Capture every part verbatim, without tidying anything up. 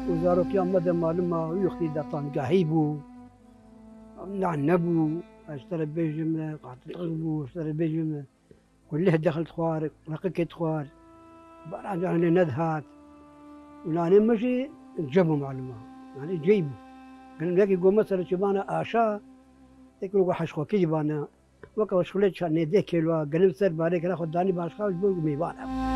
Û zarokiya me de malum a, wî wextî de tangahî bû. Nan nebû, ez ji te re bêjim, qatitix bû, ez ji te re bêjim. Kuleh dexil dixwar, reqikê dixwar. Baran caran lê nedihat. Û nanê me jî cem û malum a. Nanê cey bû. Gelin wekî go mesela çi bana aşa, tek go heşxokî jî bana. Weke şixulê çar nê deh kêlo a, gelin ser barê kira xwe danî başqa ji bo mêvan hebû.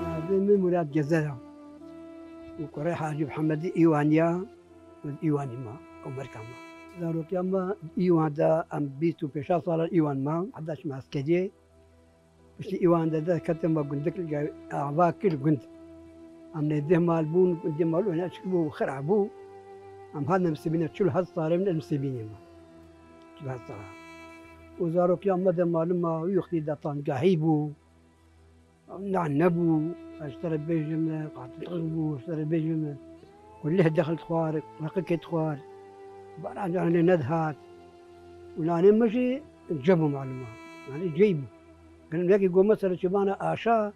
Navê min Murat Gezer e û kurê Hacî Mihemedî Îwanî ya. Û Îwanî ma, Omerka ma. Zarokiya me Îwan de, em bîst û pênc salan Îwan ma, heta çûme eskeriyê. Piştî Îwan de derketin me gundik li ava kir gund. Em nêzdî mal bûn, gundê mal wêne çik bû, xira bû. Em hatin Misêbînê, çil heft salê min li Misêbînê me. Çil heft sala. Û zarokiya me de malum a, wî wextî de tangahî bû. Nan nebû, ez ji te re bêjim, qatitix bû, ez ji te re bêjim, kuleh dexil dixwar, reqikê dixwar, baran caran lê nedihat. Û nanê me jî cem û malum a. Nanê cey bû. Gelin wekî go mesela çi bana aşa,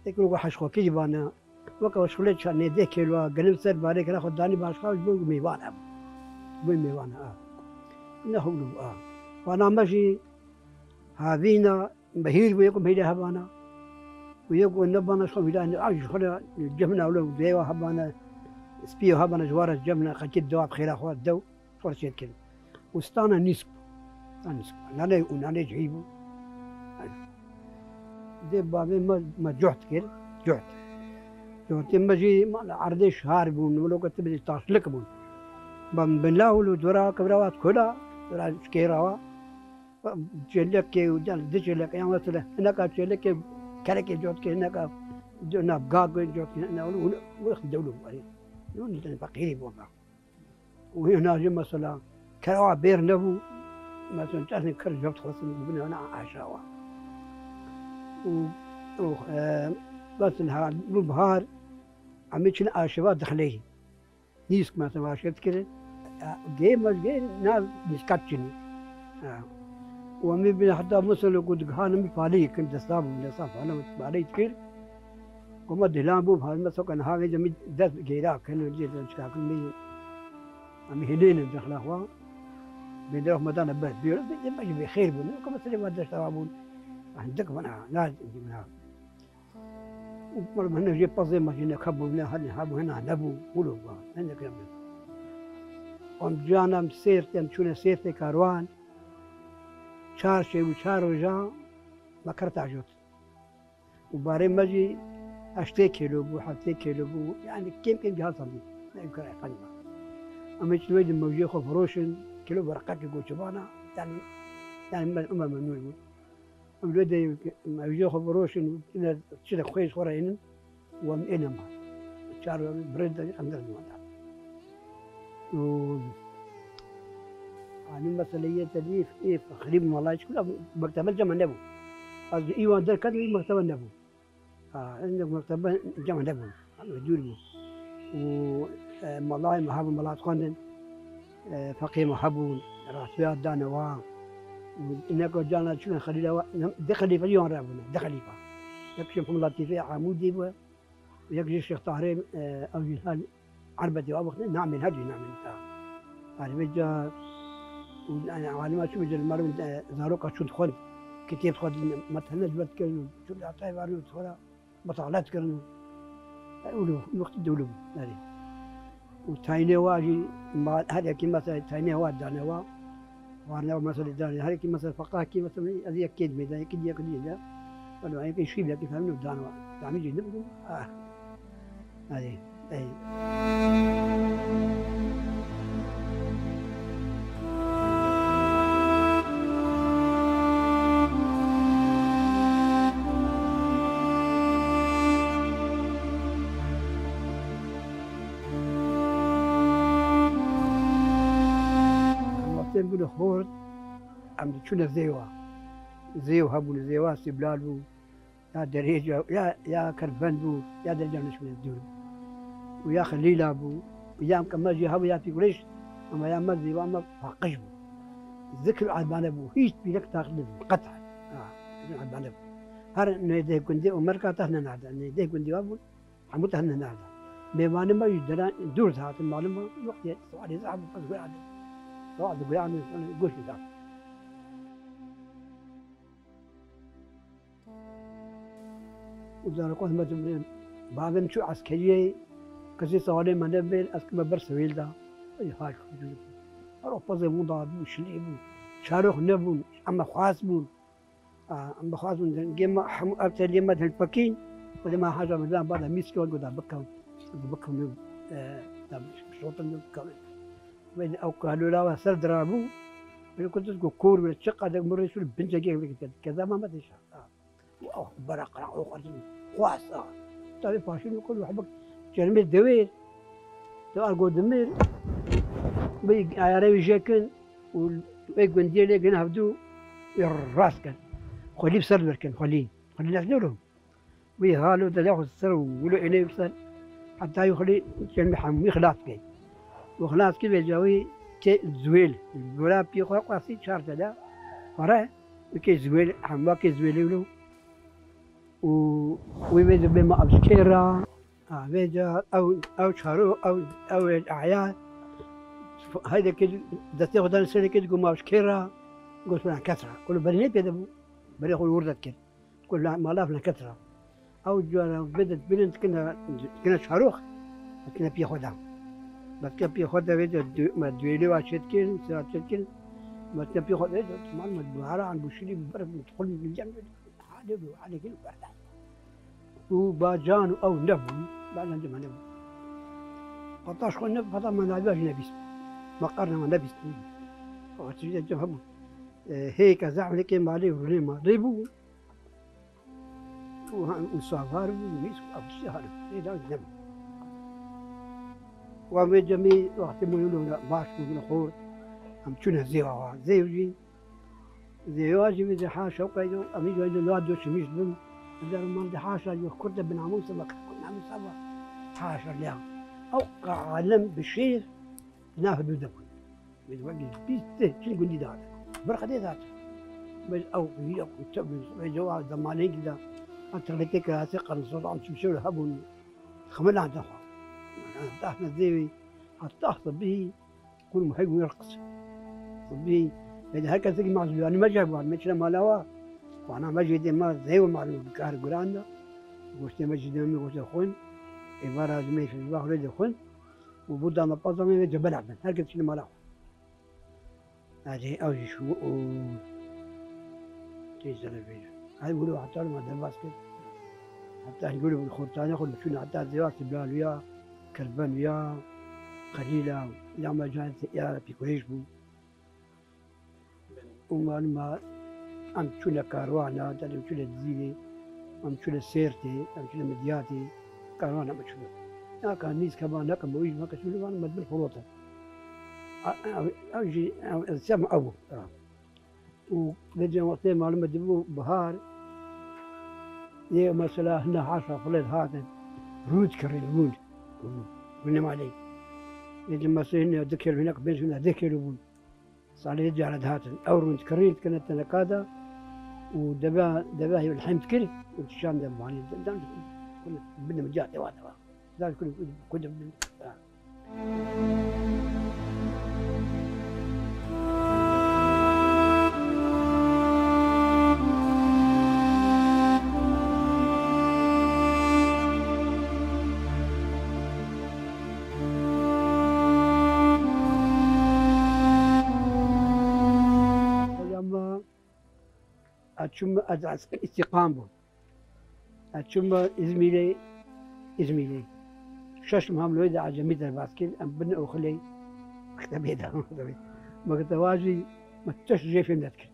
tek go heşxokî jî bana. Weke şixulê çar nê deh kêlo a, gelin ser barê kira xwe danî başqa ji bo mêvan hebû. Ji bo mêvan a. Ne hewlo a. Wana me jî havîna. Behîr bû, yek û hîrê hebana. Û yek û nebana xwe hîrê ne, aj xwe cem ne wilo, dewa hebana, spî hebana, ji wara cem ne, xekî dewa bi xêra xwe dew, xwe çêdikin. Û stana nîsk bû. Stana nîsk bû. Nane û nane cihî bû. Dê bavê me, me cuht kir, cuht. Cuhtê me jî mala erdê şar bûn, wilo ke tu bidî taşlik bûn. Bam bin la wilo dora kevra wa kola, dora şkêra wa. Çêlekê û yan di çêlekê, yan mesela hineka çêlekê kerekê cot kir, hineka di nav gagê cot kir, hine û wextî dewlo bû. Û nîtin feqîrî bû. Û hina jî mesela kerawa bêr nebû, mesela çarnê ker cot xwestin bibine hina aşawa. Û, û, e, mesela ha, bû bihar, em ê çin aşeva dixleyî. Nîsk me tevaşe dikirin. Gê me gê nav nîska çinî. Ha. Û em ê bi heta mesela ku digihanin bi paleyê kin, desta bû, desta pale, paleyê dikir. Ku me dilan bû, hal me soka niha vêca min dest gêra kin, vêca dest çika kin, min, em hêlênin dexla xwe. Bê dirok me dane ber. Bê me jî bê xêr bûn. Ku mesela me desta bûn. Hindik min ha, na, na. Û mala me hene jê pezê me jê neka bû, ne hene hebû, hena nebû, wilo bû, hene kirem. Em canem Sêrt, em çûne Sêrtê karwan, çar şev û çar roja me ker tacot. Û barê me jî heştê kêlo bû, heftê kêlo bû, yani kêm kêm cihaz sandî. Ne kar efendim. Em hiç wê di mewcê xwe firoşin, kilo berqekê goçibana, yani, yani me, me memnun bû. Em lê de mewcê xwe biroşin û tine çi de xwêj xwe re ênin û em êne mal. Çar birêz de em derdiwan da. Û anî meseleyê te dî ê fexrî bû malay çikula mektebe cem nebû. Ez îwan derket wî mektebe nebû. Ha, endek mektebe cem nebû. Em dûr bû. Û, e, melayê me hebûn, mela dixwendin. E, feqê me hebûn, rastbiya dane wa. Û neka cana çûne xelîla wa, di xelîfe yan re bûne, di xelîfe. Yek Şêx Mihemed Latîfê Amûdî bû, yek jî Şêx Tahirê, e, ew jî hal erbetê wa wextê namên her jî namên ta. Her vê ca û, yani, alima çû bicin, merdin, e, zaroka çûn dixwend, kitêb dixwend, me tene ji ber dikirin û çûn hatayê varin û dixwara. Mutalet kirin û, e, û wextî dewle bû, erê. Û taynê wa jî mal, her yekî mesela taynê wa dane wa. Warne wa mesela dane, her yekî mesela feqakî mesela ez yekê dimê de, yekî diye, yekî diye de. Wala yekî şîb yekî falan û dane wa. Tamî jî dibû. Ah. Erê. Ey. Em bûne xort, em diçûne zêwa. Zêw hebûne, zêwa Sîblal bû, ya derêca, ya, ya Kerbend bû, ya derêca Nişmînê dûr bû. Û ya Xelîla bû, û ya em ke me jî hebû ya Pîkurêş, ama ya me zêwa me paqij bû. Zikr û ebane bû, hîç pîrek taxil nebû, qet. Ha, zikr û ebane bû. Her nê deh gundê û merka tehne nade, nê deh gundê wa bûn. Hemû te hene nerede. Mêvanê me jî dera dûr dihatin, malum e, wextê siwarê zehf bû, pez gura din. Siwar digura din, goşê dihat. Û zarokon me dibirên, bavê min çû eskeriyê, kesê siwarê me nebir, ez kime ber sewêl de. Ey, hay, her o pezê winda bû, şilî bû, çarox nebûn, em xwaz bûn. A, em bixwazin dengê me hemû ev teliyê me hilpekîn, xwedê me haja Mirdan bada mîskê wan goda bikewin. Goda bikewin, e, da bişotin bikewin. Wê ew ku helûla we ser dirabû, wê ku tu ku kor wê çi qadek mirê şûr bin cegê wê kete. Keza me me dişa. A. Û ew bera qira o xwazin. Xwaz, a. Tabi paşîn ku hebek çermê dewêr. Te argo dimir, bi ayare wî jekin û wê gundiyê lê gin hevdû wê rast kin. Xwelî bi ser derkin, xwelî. Xwelî nes nêro. Wî halo te xwe ser û wilo ênê ser. Heta wî xwelî çelmî hemû wî xilas key. Û xilas kir vêca wî tê zuwêl. Gora pî xwe qasî çar tele. Xware, wî kê zuwêl, hemû kê zuwêlê wilo. Û wî vê dibê ma ev ji kê ra. Ha, vêca ew, ew çaro, ew, ew aya, heyde kê destê xwe dan serê kê digo ma ji kê ra, got filan kes ra. Kulu berî nê pê de bû, berê xwe wir de dikir. Kulu mala filan kes ra. Ew cara bê de bilin dikine, dikine çarox, dikine piyê xwe de. Dikine piyê xwe de vêca du-, me duêlê wa çêdikirin, sira çêdikirin. Me dikine piyê xwe de, mal me buhara an bu şilî ber, xul milyan. Halê bû, halê gil berdan. Û ba can û ew nebûn, ba can me nebûn. Heta ji xwe ne, heta me navê jî nebîst. Me qarna me nebîst. Û çi de cem hebû. E, hêka zehmekê malê û rûnê malê bû. Û ha, û savar bû, mîs û ev tiştê halê. Lê da nebû. Wan vê cemî wextê min wilo baş bû, min xort. Em çûne zêwa wa. Zêw jî Zêwa jî vê de haşa qeydo, em jî waydo la do çimîş bin. Eger man de haşa yo kurd de binamûs ma kurd namûs ama. Haşa liya. Ew ka alem bi şêr na hudû de bûn. Vê de wekî bîst çil gundî date. Bir xedê date. Vê ew hîya ku te vê de wa zamanê gida. Atletê kirasê qarnsoz an çimşe hebûn. Ximilan de xwe. Dahne zêwî. Hatta xwe bî. Kul muhey wî qis. Bî, bê her kesekî ma zûyanî me jî hebû, me çine mala wa. Wana me jî dê ma zey û malû bi kar guran da. Goştê me jî dê me goştê xwin. Êvara ji me şiva xwê dê xwin. Û bu da me paza me ve cebela bin. Her kes çine mala xwe. Hadi ew jî şu û tê zere bê. Ay wilo heta ma derbas kir. Heta gulê xortane xwe çûne heta zêwa Siblaluya, Kerbenuya, Xelîla, ya me cahil ya pîkurêş bû. Û malûm e, em çûne Karwana, em çûne Dizîrê, em çûne Sêrtê, em çûne Midyatê, Karwana me çûne. Naka nîz kema, naka me wî, naka çûne van, me dibir firotin. A, a, ew jî, ew, ew, sem ew bû. Û vê cem wextê malûm e dibû bihar, yê mesela hine haşa filê dihatin, rûn dikirîn, rûn. Rûnê malê. Vê cem mesela hine du kilo, hinek pênc hine deh kilo bûn. Salê cara dihatin. Ew rûn dikirîn, dikine teneka de û deve, deve heyv lehim dikir û dişan de malê. Dem, dem, bin de mica dewa dewa. Dar kul, kul, kul, ha. Ama ez çûm, ez, ez îstîqam bûm. Ez çûme Îzmîrê, Îzmîrê. Şeş meh em li wê de ecemî derbas kir, em bin oxilê mektebê de. Mekteba jî me tişt jê fêm nedikir.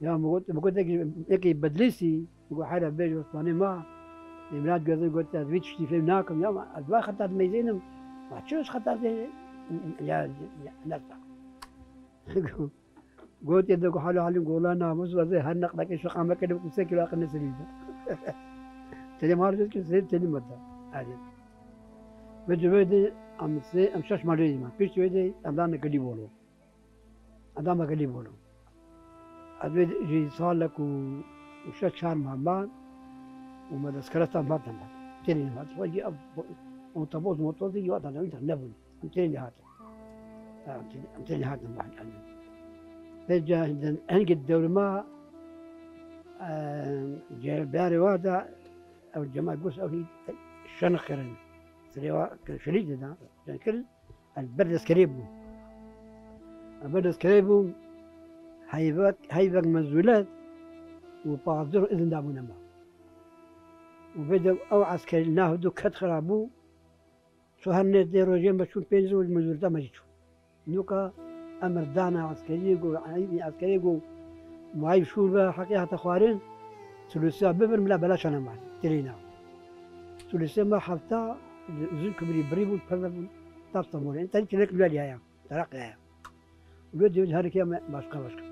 Ya min got, min got, yekî, yekî Bedlîsî, min got, heyra bêje Osmanê ma, Îmrad Gözî got, ez vî tiştî fêm nakim, ya ez va xeta dimeyzênim, ma çi ez xeta dê, ya, ya, nesta. Gotê de ku halo halin gola namus ve zê her neqlekê şiqameke de ku se kilo aqil nesilî de. Tenê mar jez ki sê tenê mata. Hadi. Ve cüve de em sê, em şeş malê ma. Pişt ve de em dan gelî bolo. Em dan gelî bolo. Ez ve jî salek û, û şeş çar mal ma. Û me destkeresta ma tenda. Tenê ma. Ve jî ev otobus, motobus yok da ne, ne bun. Em tenê hatin. Em tenê, em tenê hatin mahallê. Vêca hingê dewrima, e, cêrberê wa da ew cema gus ew hî şen xirin. Sirê wa şerî de da, şen kirin. Ez ber deskerê bûm. Ez ber deskerê bûm. Heyvek, heyvek mezûlet û pazdeh izin dabûne me. Û vê de ew eskerî nahdu ket xirabû. Çû her nê dê rojê me çûn, pênc roj mezûrta me jî çû. Nûka emir dana eskeriyê ku, eyîbî eskeriyê ku, muayîb şûr be, heqê hate xwarin, tulûsiya bibir, mila bela çane me, tirîna. Tulûsiya me hefta, zûn kubirî birî bûn, peve bûn, tap tamurê. Tenê çilek lû heye, teraq heye. Lû dê her kê me başka başka.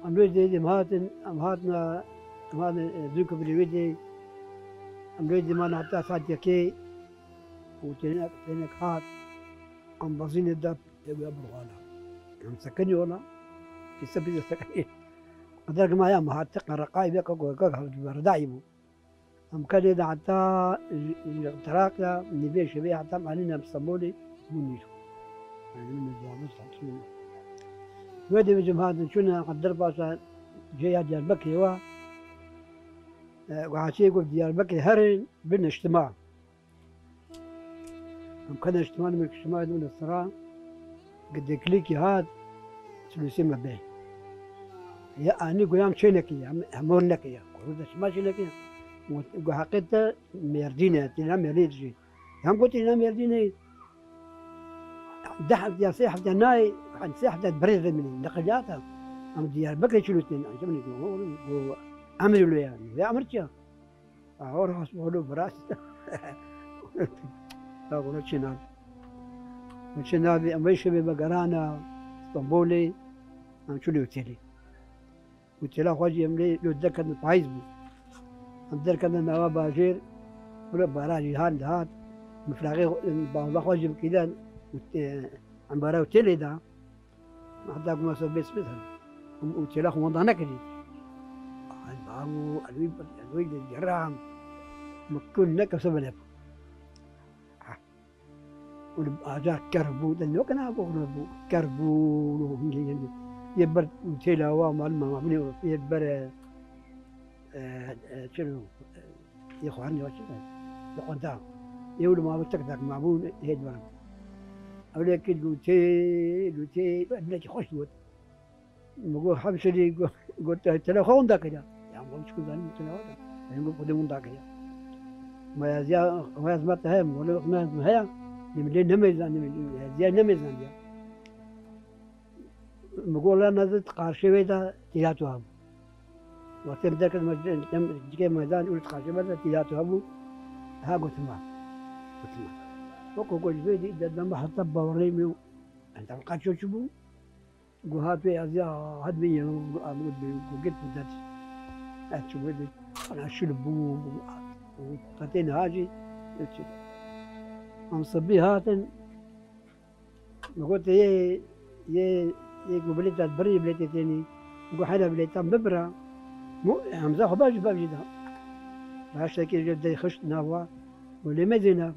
Em lû dê, em hatin, em hatina, em hatin, e, zûn kubirî wê dê, em lû dê man heta saet yekê, û tênek, tênek hat, embazînê da, tê wê birwana. Em sekinî ona, pîse pîse sekinî. Qeder ki ma ya, ma hat, teqa reqayî vê ka, ka, ka, ka, berdayî bû. Em kenê de heta ji, ji Iraq de, nîvê şevê heta em anîne Stenbolê, bû nîro. Yani min duwazdeh saet çûne. Wê dê bêjim hatin çûne, Qeder Paşa, cêya Diyarbekirê wa, e, got, Hacî got, Diyarbekirê herin, bin niştima. Em kene niştiman, min niştiman dibin sira, gideklikî hat, tulûsê me bê. Ya anî goyam çê nekî, hem, hem hor nekî ya. Kuru de şima çê nekî. Got, got, heqê te Mêrdîn e, tîna Mêrdîn dijî. Hem got, tîna Mêrdîn e. Deh hefte ya sê hefte nayê, hani sê hefte birêz de min e. Neqiliyata. Em Diyarbekirê çilûtên. Ancak min got, got, emir lo ya. Ya emir çi ya? Ahora hasbolo biraz. Ya bunu çinan. Bu çinan bir, bu işi bir bagarana İstanbul'e. Em çûne otêlê. Otêla xwe jî em lê lo derkevin, payîz bû. Em derkevin nava bajêr, wilo bara jî han dihat. Min firaqê xwe, em, bavla xwe jî bikîdan, û, e, em bara otêlê da. Heta ku me ser bê spêt hebû. Em otêla xwe wenda nekirî. Ay bavo, elwî, elwî de geram. Min kun neke se bile. Û li bajar kerr bû, de nokena bû, bû kerr bû, hingê hingê. Yê ber têla wa mal ma, ma binê, yê ber, e, e, çilo, e, yê xwarin ya çi, e, yê xwenda. Yê wilo ma bû tek tek ma bû, hê dwan. Ew lê ki lûtê, lûtê, milekî xweş dût. Min got, hemşerî, got, got, "Te, te lê xwe winda kiriya?" Ya min got, "Çiku zanî min te lê xwe da?" Min got, "Xwedê winda kiriya." Ma ya ziya, ma ya zima te heye? Min got, "Ma ya zima heye. Lê min lê nemêzandiye, min ya ziya nemêzandiye." Min got, "La nezî qarşê wê de tîlato hebû." Wextê min derket, me, em, dikê meydan û qarşê me de tîlato hebû. Ha gotim, "Ma." Gotim, "Ma." Wekî got, ji vê dî, de, de me heta bawerê min û endam qaço çi bû? Got, hat wê ez ya, hat wê yeno, got, am, got, got, got, got, ez çû wê, ana şil bû, got, qetê niha jî, got, çi. Em sibî hatin, min got, yê, yê, yê ku bilêta birî, bilêtê tênî. Min got, hela bilêtan bibira. Min, Hemza xwe baş, baş jî da. Raştekê ji dey xişt nava. Got, lê me zêna.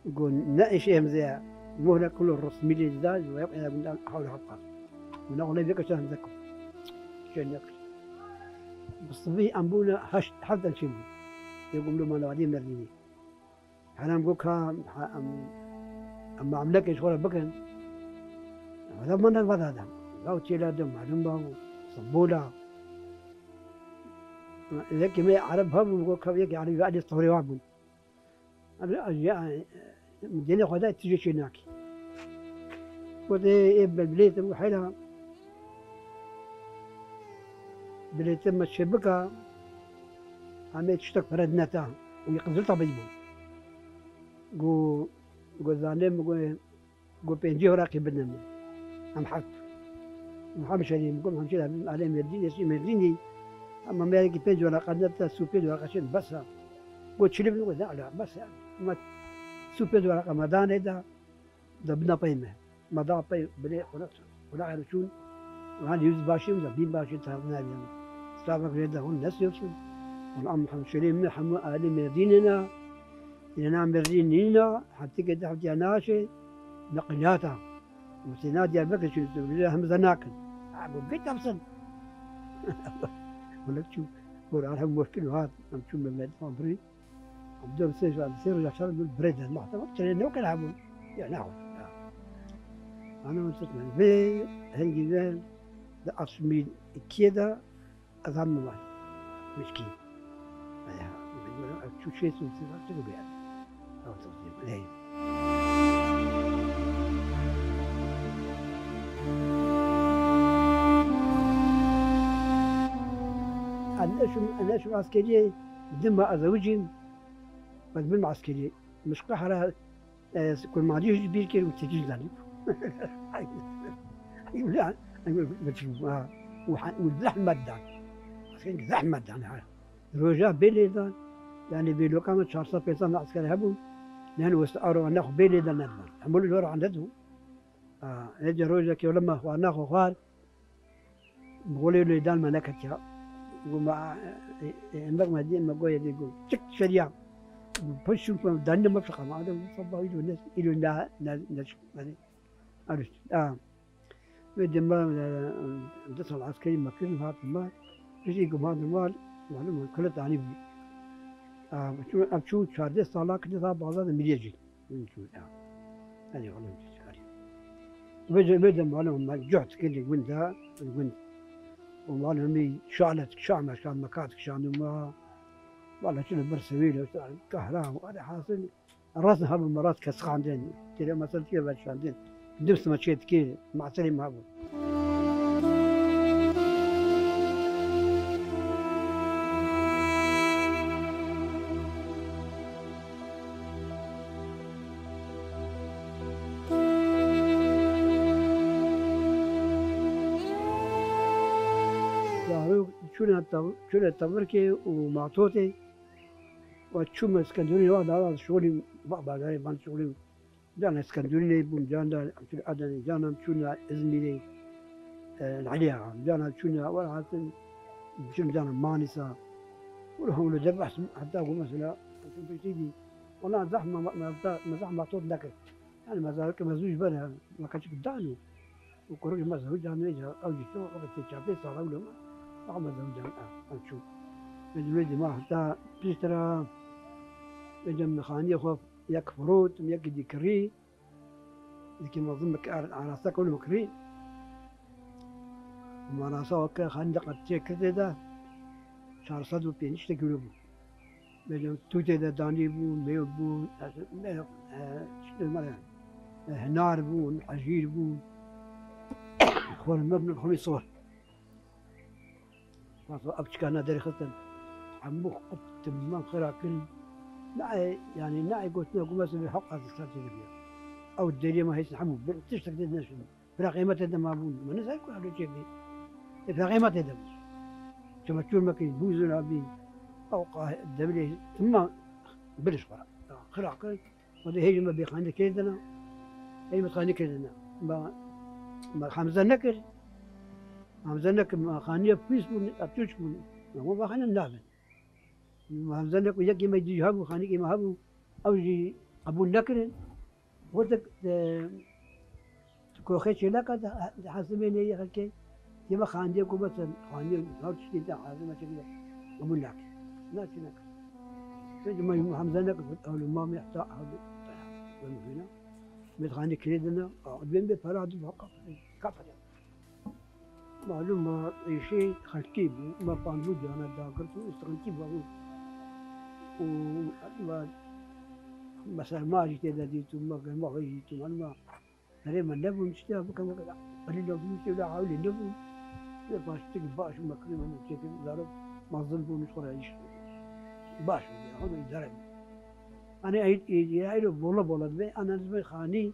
Got, ne îşê Hemze ye. Muhre kulo resmî lê dida, ji wê ya gundan hewle hat qas. Got, ne olê vê kaçan Hemze ku. Şên yak. Bi sibî em bûne heşt, heft em çê bûn. Yê gumlu mala vadî Merdînî. Herem got ka, ha, em, em mamlekê ji xwe re bikin. Hada min re vada da. Gaw çêla de malum ba, Sibûla. Yekî me Ereb hebû, got ka yekî Ereb, Ereb Tewrê wa bûn. Em, em, em, dinê xwe de tije çê nakî. Got, ê, ê, be-, bilêtim û hela bilêtim me çê bika, em ê tiştek pere dineta. Û yê qizil tabî bû. Got, got, zalim, got, got, pêncî Iraqî bidin min. Em heft. Em hemşerî, min got, hemşerî, em alê Mêrdîn, ez jî Mêrdînî. Ama me yekî pênc weraqa neda, sî û pênc weraqa çên, bes e. Got, çilî bin, got, ne ala, bes e. Ama sî û pênc weraqa me da neda, da bina pey me. Me da pey, binê, qulaq, qulaq ero çûn. Wan yüz başım da, bin başım tarif ne bileyim. Slavak reda, onu ne istiyorsun? Onu am hemşerî min, hemû alê Mêrdînê ne. Yine Mêrdîn nîna, heptî ke di heptî ya naşê, neqiliyata. Û sêna Diyarbekir çû, tu bile hemize nakin. Ha, bu git yapsın. Wala çû, gor arhem muşkil hat, em çû Mehmet Fabri. Em dört sê, sê roja şer bir birê de, mahtemel, tene ne kadar bu? Ya ne oldu? Ya. Ana tutmayın. Ve hengî ver de asmî ikiye de Ezan mi var? Miskîn. Aya, çû şey sûsî var, çi bû yani? Ew tevsî, hey. Ana şu, ana şu askeriye dima ez ewicîm, ez bin askeriye. Mişka hara E, kurmancî jî bîr kir û têkî zanî. Û zehmet dan. Asker zehmet dan ha. Roja bê lê dan. Yani bê loka me çar sed pênc sed esker hebû. Yani west aro ne xwe bê lê dan ne dan. Hemû li jora ande dû. Ha, ece roja ki wala me xwar ne xwe xwar. Golê lê dan me neketiya. Got me, e, e, e, emek me dî, me goye dî got. Çik şeriya. Pişt şûn dan ne me fiqa me. Adam sabah îlo ne, îlo ne, ne, ne, ne, arist. Ha. Ve de me, e, du sal askerî me kirin, hatim me. Piştî ku hatim me, malum, kilit anî bû. Ha, çû, em çû çardeh sala kirin, ha, bazar de miriyecî. Min çû ya. Hadi oğlum, çıkarayım. Ve de, ve de malum, ma cot kili gunda, gund. O malum mi şalet, şame, şan, makat, şanuma. Valla şunu bir seviyle, kahra, hadi hasıl. Rast habu, marat kes xandin. Tire masal tiye ver şandin. Dim sima çetki, masali ma bu. Zarok çûne tav-, çûne Tavirkê û Matotê. Ve çûme Skendûrî, wa da şolî, va bajarê ban şolî. Cana Skendûrî bûm, cana Adenê, cana çûne Izmîrê, e, Elî Axa, cana çûne, wa hatin, çûne cana Manîsa. Û hewle de behs, heta ku mesela, piştî dî, ona zehma, me, me, me zehma tot nekir. Yani mezarlık mezû ji ber, me keçik dan û, û kuruk ji me zewcan nêca, ew jî çû, wextê çar pênc sala wilo me, ew me zewcan, ew, ew çû. Ê di wê dî me heta piştre, ê de me xaniyê xwe yek firot, yekî dî kirî, yekî mezin me kir, arasta kewne me kirî. Û me arasta weke xanî de qet çê kir tê de, çar sed û pêncî tiştekî wilo bû. Bêjim, tûtê de danî bû, mêw bû, me, e, işte, me, e, hinar bûn, hejîr bûn. Xwe li me bin, xwe sor. Xwe ev çika ne derxistin. Hemû xwe timman xira kirin. Nae, yani, nae gotine ku mesela haq ez ser çêdibiya. Ew deriyê me hêsin hemû, bin tiştek tê neşin. Fira qîmetê de mabûn. Me nizanî ku elo çêkê. Ê fira qîmetê de bû. Çima çûr me kir, bû zûn abî. Ew qah-, devilê, timma biliş xwe. Xira kir. Xwedê hêj me bêxanî kê dina. Hêj me xanî kê dina. Me, me hemze nekir. Hemze nekir, me xaniye pîs bûn, etûç bûn. Me hûn vexane nabin. Me hemze nekir, yekî me dî hebû, xanîkî me hebû. Ew jî qebûl nekirin. Gotik, e, koxê çêleka de, de hesibê neyê xelkê. Yê me xandiye ku mesela xandiye her tiştî de hesibê çêleka. Qebûl nake. Na çi nake. Peki me hemze nake, ewle ma me heta hadi. Ben bina. Met xandiye kirê dina. A, ben be para du haka. Kapat. Malum ma, êşê xelkê bû, ma pandû cana dagirtin û sixintî bû. Û ma, ma serma jî tê de dît û ma germa xwe jî dît û malum ma herê me nebûn, tiştê bikim, belî nebûn, tiştê wila hewlê nebûn. Lê paştik baş û mekirî me çêkir, zarok mezin bûn, xwe re îş baş bû, xwe re îdare bû. Hani ey, ey, ey, ey, bola bola dibe, ana dibe xanî,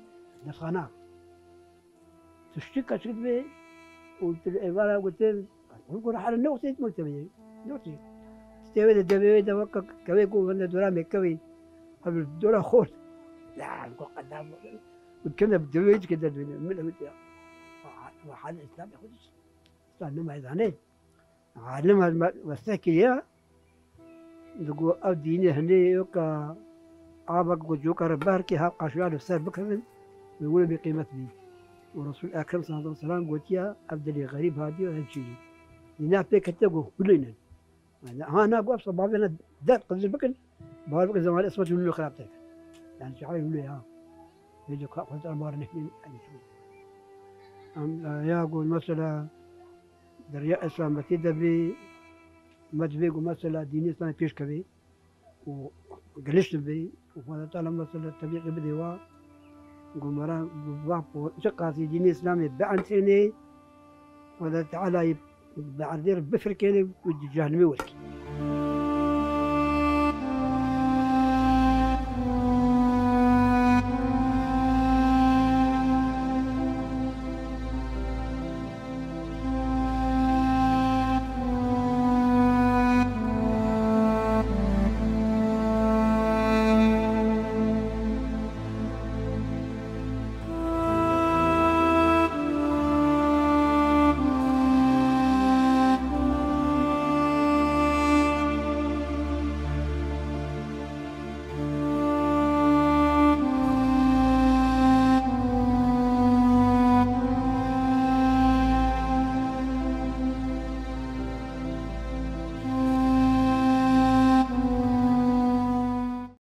Defxana. Tiştî keçik bê û tu êvara gotin, hûn ku rehale ne wextê mektebê, ne wextê. Stêwê de devê wê de weke kevê ku wende dora mektebê, hev dora xort. Ya, ku qedam. Û kene devê wê dike derdibîne, min ewit ya. Wa hal, wa hal Îslamê xwe dît. Îslam ne meydanê. Alim me weste kiriye, digo ev dînê hinê yoka ava ku coka re berkê hev qaşiya li ser bikevin, wê wilo bê qîmet bî. Û Resul Ekrem sallallahu aleyhi ve sellem gotiye, ev dilê xerîb hatiye, ev çî. Dîna pê kete ku hulênin. Yani, ha na ku ev sababê ne der qizil bikin, bar bikin zemanê ismet hulo xirabtir. Yani, çaxê hulo ya. Hêco ka xwezar bar nehmin, yani, şu. Em, e, ya ku mesela, Derya Îslametî de bî, me divê ku mesela dînê Îslamê pêş kevê û giliş bibê û Xweda Teala mesela tevfîqê bidê wa ku mera bi va po-, çi qasî dînê Îslamê bientrênê, Xweda Teala yê bi erdê re bifirkênê û di cehennemê werkê.